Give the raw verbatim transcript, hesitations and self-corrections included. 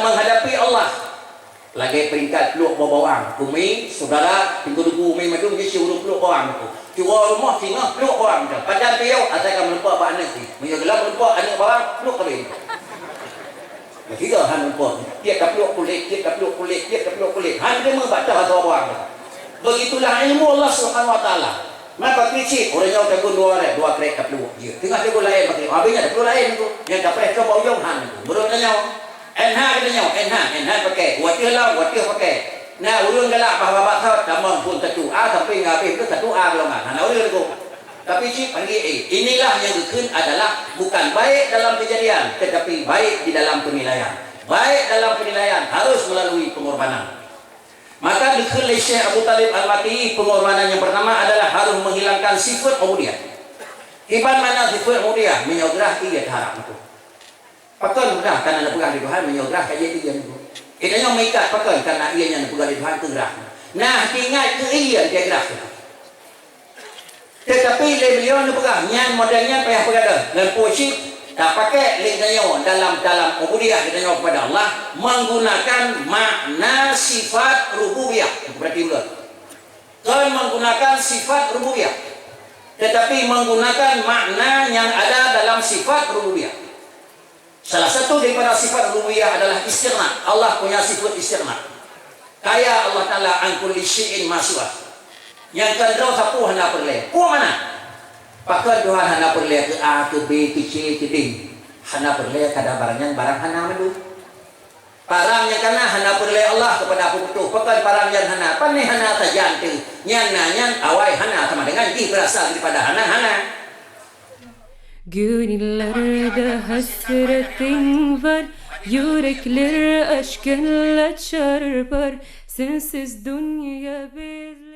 Menghadapi Allah. Lagèe peringkat pluek boh bawang. Umi, syedara, teungku-teungku umi mandum jih siuroe pluek bawang tu. Curoe rumoh singoh pluek bawang tu. Pajan piôh, asai ka meurumpok bak aneuk jih. Meunyoe geulam meurumpok aneuk bawang, pluek kabeh. Meusigoe han meurumpok. Tiep tapluek kulét, tiep tapluek kulét, tiep tapluek kulét. Han deungoe bak toh asoe bawang tu. Begitulah ilmu Allah Subhanahu wa Taala. Maka keuchik, ureueng nyoe teungku dua rek, dua krek tapluek jih. Teungoh teungku laén pakai, habis nyan tapluek laén tu. Nyang kapreh keu bak ujong han tu. Meunurot tanyoe, N H geutanyoe, N H, N H pakai. Watèe lam, watèe pakai. Na ureueng galak bah babah thot, tamong phôn satu A sampai ngon habéh tu satu A golongan. Hana ureueng tu. Tapi cit panggil A. Inilah yang geukheun adalah bukan baik dalam kejadian, tetapi baik di dalam penilaian. Baik dalam penilaian harus melalui pengorbanan. Maka geukheun lé Syekh Abu Talib Al-Maki, pengorbanan yang pertama adalah harus menghilangkan sifat ubudiyah. Kiban mana sifat ubudiyah? Meunyoe grah iya teuharap itu. Pakon grah kana neupeugah lé Tuhan meunyoe grah ka jeuet iya nyoe? Geutanyoe meuikat pakon kana iya nyan neupeugah lé Tuhan keu grah. Nah, ingat keu iya dia grah. Tetapi lé beliau neupeugah nyan model nyan payah peugadôh ngon peue cit tapakai lé geutanyoe dalam, dalam ubudiyah geutanyoe kepada Allah menggunakan makna sifat rububiyah. Berarti ulôn. Kon menggunakan sifat rububiyah, tetapi menggunakan makna yang ada dalam sifat rububiyah. Salah satu daripada sifat rububiyah adalah istighna. Allah punya sifat istighna. Kaya Allah Taala an kulli syai'in ma siwah. Nyang keudroe sapeue hana peureulèe. Peue makna? Pakon Tuhan hana peureulèe keu A, keu B, keu C, keu D. Hana peureulèe kadang barang nyan barang hana mandum. Parang nyang kana hana peureulèe Allah keupada peuputôh. Pakon parang nyan hana? Pané hana sajan teuh. Nyan na nyan awai hana sama dengan jih beurasal daripada hana-hana. Gönüllerde hasretin var, yürekler aşkınla çarpar. Sensiz dünya bir